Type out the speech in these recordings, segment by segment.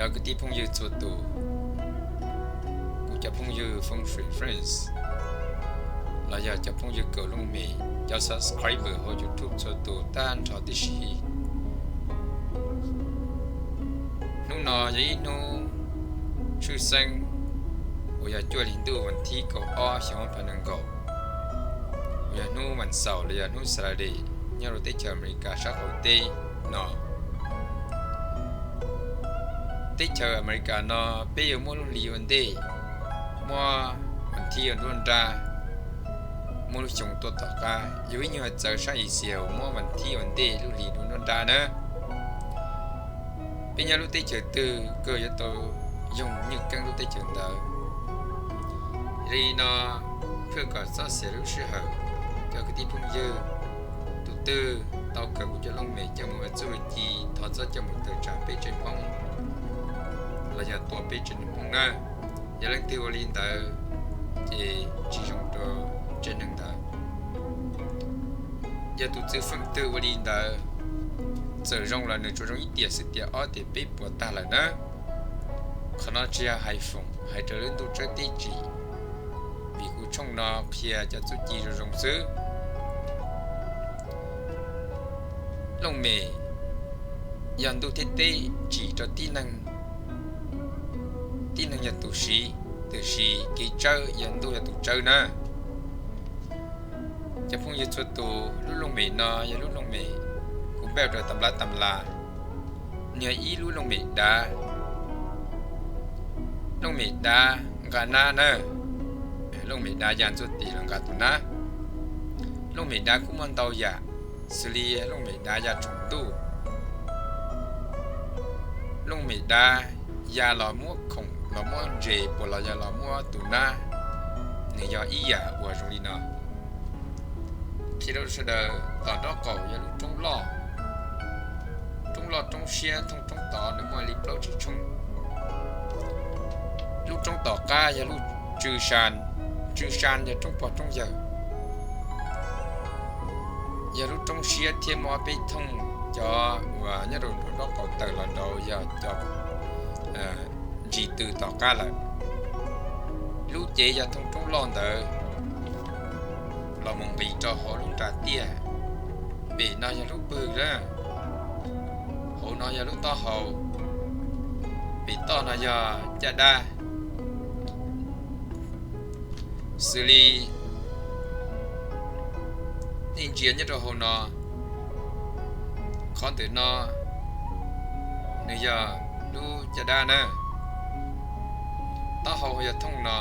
Kwv tij phooj ywg txhua tus, kuv cov phooj ywg foob fri friends, los yog cov phooj ywg kawm looj mem, cov subscriber hauv YouTube txhua tus tag nrho tib si. Hnub no yog ib hnub tshwj xeeb uas yog cuaj hli ntuj vas thib kaum ob xyoo ob phav nees nkaum, uas yog hnub vas xaum los yog hnub Saturday nyob rau teb chaws Amelikas sab qaum teb no. Teb chaws Amelikas no peb yuav muab lub hli ua ntej, muab vas thib ua nruab nrab, muab lub xyoo tuaj tom qab. Yog ib nyuag txawv sab Asia uas muab vas thib ua ntej lub hli dua nruab nrab na. Peb nyob lub teb chaws twg kawg yuav tau yoog nywj keeb lub teb chaws ntawd. Yog li no, phaj kom txhob xiam lub sij hawm, cov kwv tij phooj ywg, tus twg tau kawm kuv cov looj mem coj mus ua txuj ci, thov txhob coj mus tawm tsam peb tsev Hmoob los yog tua peb tsev neeg Hmoob na. Yog leej twg ua li ntawd ces tsis zoo rau tsev neeg ntawd. Yog tus txwv feej twg ua li ntawd, txawm zoo los nws tsuas zoo ib tiam xwb tiam ob tiam peb puas tag lawm na. Qhov no tsis yog hais foom hais raws lub ntuj tsawb teb tsim, vim kuv tshooj no qhia cov txuj ci zoo zoo xwb. Looj mem yog ntuj thiab teb tsim rau tib neeg, tib neeg yog tus siv, tiam sis kev tsawb yog ntuj yog tus tsawb na. Cov phooj ywg txhua tus, lub looj mem no yog lub looj mem kuv npaj rau tam nplab tam las, nws yog ib lub looj mem dav. Looj mem dav nqa nab na, looj mem dav ya ntxuaj tis los nqa tus nab. Looj mem dav kuj muaj ntau yam, xws li looj mem dav ya tsaus ntuj. Looj mem dav ya los muab khoom los muab ntses puas los yog los muab tus nab, nws yog ib yam uas zoo li no. Qhia rau sawv daws, tom nraub qaum yog lub roob loj, roob loj roob siab thooj roob tod nws muaj li plaub tsib tshoob. Lub roob tom qab yog lub tsw sa, tsw sa yog roob pog roob yawg, yog lub roob siab thiab muab peb thooj cov uas nyob rau nraum nraub qaum tawm los nraud yog cov ntsis tw tom qab lawm. Lub cev yog thooj roob loj ntawd los mus nqis rau hauv lub nra tiaj. Pem no yog lub pwg na, hauv no yog lub taub hau, pem toj no yog caj dab. Xws li nej ntsia nyob rau hauv no, qhov ntawm no nws yog lub caj dab na, taub hau yog thooj no,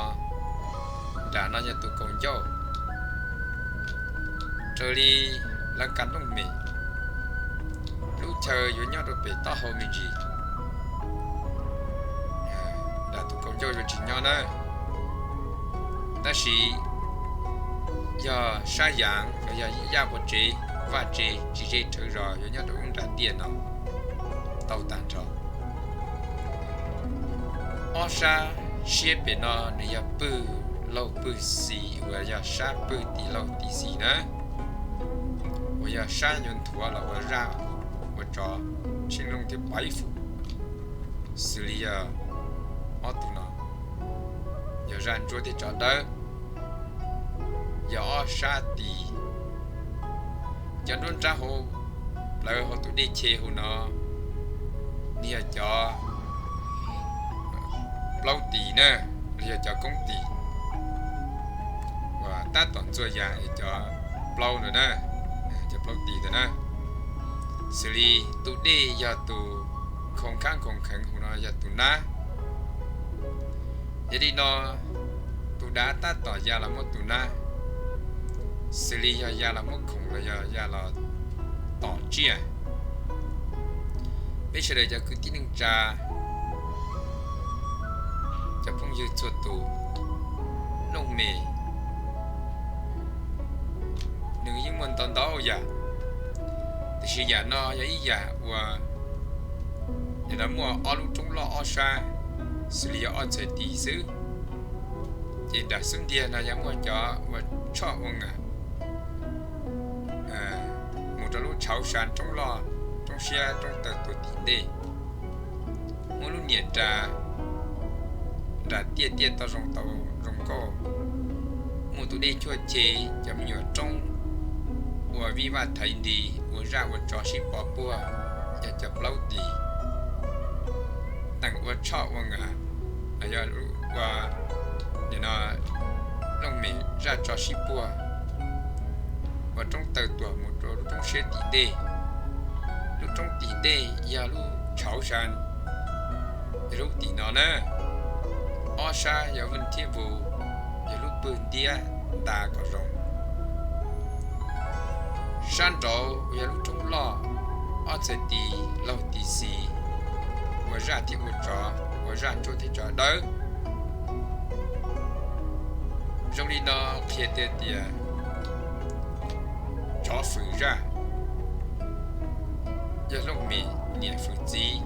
nram no yog tus kaus ncauj. Raws li lawv kav looj mem, lub chaw yuav nyob rau pem taub hau me ntsis, nram tus kaus ncauj yuav tsis nyob na. Tab sis yog sab yaav los yog yaj pov tsev, vaj tsev tsis ze rhawv zos yuav nyob rau lub nra tiaj no tau tag nrho. Ob sab siab pem no nws yog pwg laug pwg xis uas yog sab pwg tim laug tim xis na, uas yog sab yuav nthuav los ua zaj ua tsov, tshee looj thiab paiv fum, xws li yog ob tug no, yog zaj ntsuab thiab tsov dawb, yog ob sab tis. Cov nruab nrab hauv plawv hauv tus dej che hauv no, nws yog cov plaub tis na, los yog cov koob tis uas tab tom ntxuaj ya es cov plaub ntawd na, cov plaub tis ntawd na. Xws li tus dej yog tus khoov khab khoov kheev hauv no yog tus nab. Yog li no, tus dav tab tom ya los muab tus nab, xws li yog ya los muab khoom los yog ya los tom tsiaj. Peb sawv daws cov kwv tij neej tsa, cov phooj ywg txhua tus, looj mem nws yeej muaj ntau ntau yam, tiam sis yam no yog ib yam uas nim no muaj ob lub roob loj ob sab, xws li yog ob txhais tis xwb. Ces nram xub ntiag no yog muaj cov ua tshoj ua nam mus rau lub tshauv sa roob loj, roob siab roob taw tuag tim ntej. Muaj lub niam ras, nram tiaj tiaj tau zoo tau zoo nkauj, muaj tus dej cuaj che, cov me nyuam roob ua vij vaj thaiv nti, ua zaj ua tsov sib pov puag, yog cov plaub tis, teem ua tshoj ua ngas, yog ua, nim no looj mem zaj tso sib puag, ua roob taw tuam mus rau lub roob siab tim ntej. Lub roob tim ntej yog lub tshauv sa, yog lub tim no na. Ob sab yog vij thiab vus, yog lub pwg ntiab nta kom zoo. Sab nraud yog lub roob loj, ob txhais tis laug tis xis, ua zaj thiab ua tsov, ua zaj ntsuab thiab tsov dawb. Zoo li no qhia tiag tias tsov fwm zaj, yog looj mem niam fwm txiv,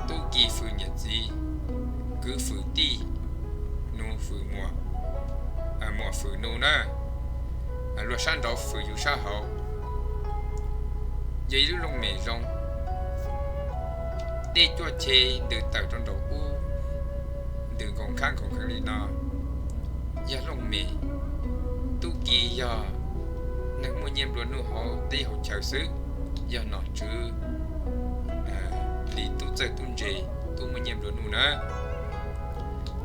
tub ki fwm niam txiv, kwv fwm tij, nus fwm muam, muam fwm nus na. Luag sab nraud fwm yus sab hauv, yog ib lub looj mem zoo. Dej cuaj che ntws tawm rau nraum ub, ntws nkoos khab nkoos kheev li no, yog looj mem. Tub ki yog neeg muaj nyiaj nplua nuj hauv teb hauv chaw xwb, yog nom tswv li tub txawj tub ntse, tub muaj nyiaj nplua nuj na.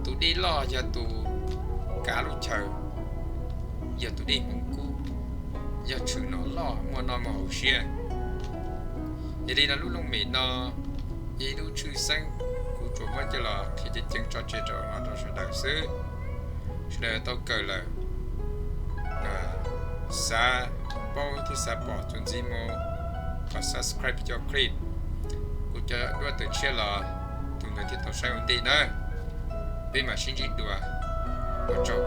Tus dej loj yog tus kav lub chaw, yog tus dej hmoov kub, yog tshwm nom loj muaj noj muaj haus siab. Yog li no lub looj mem no yog ib lub tshwj xeeb, kuv tsuas muab coj los qhia ceev ceev tso tseg rau no rau sawv daws xwb. Sawv daws tau kawm lawm, xav paub thiab xav pom txuas ntxiv mus, kom subscribe cov clip, kuv cov duab tawm tshiab los tus ntawd thiaj tau saib ua ntej na. Peb mam sib ntsib dua, ua tsaug.